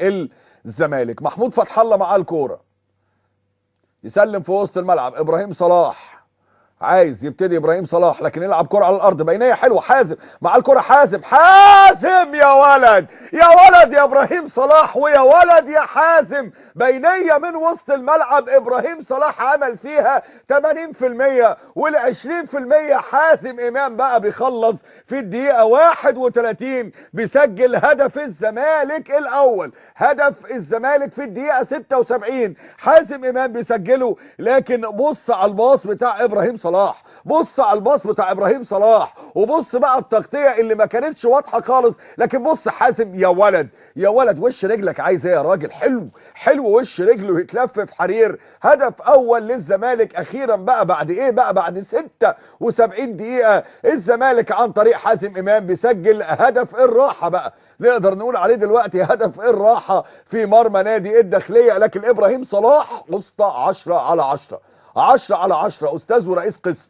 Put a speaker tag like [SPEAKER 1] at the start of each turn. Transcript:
[SPEAKER 1] الزمالك. محمود فتح الله معاه الكورة، يسلم في وسط الملعب ابراهيم صلاح، عايز يبتدي ابراهيم صلاح لكن يلعب كرة على الارض، بينيه حلوة، حازم مع الكرة، حازم حازم يا ولد يا ولد يا ابراهيم صلاح، ويا ولد يا حازم، بينيه من وسط الملعب ابراهيم صلاح عمل فيها 80% وال20% حازم امام بقى بيخلص في الدقيقة 31، بيسجل هدف الزمالك الاول، هدف الزمالك في الدقيقة 76 حازم امام بيسجله. لكن بص على الباص بتاع ابراهيم صلاح، بص على الباص بتاع ابراهيم صلاح، وبص بقى التغطية اللي ما كانتش واضحة خالص، لكن بص حازم يا ولد يا ولد، وش رجلك عايز ايه يا راجل؟ حلو حلو، وش رجله يتلف في حرير. هدف اول للزمالك اخيرا بقى بعد ايه بقى؟ بعد 76 دقيقة الزمالك عن طريق حازم امام بيسجل هدف الراحة بقى، نقدر نقول عليه دلوقتي هدف الراحة في مرمى نادي الداخلية. لكن ابراهيم صلاح اسطى 10 على 10، 10 على 10، استاذ ورئيس قسم.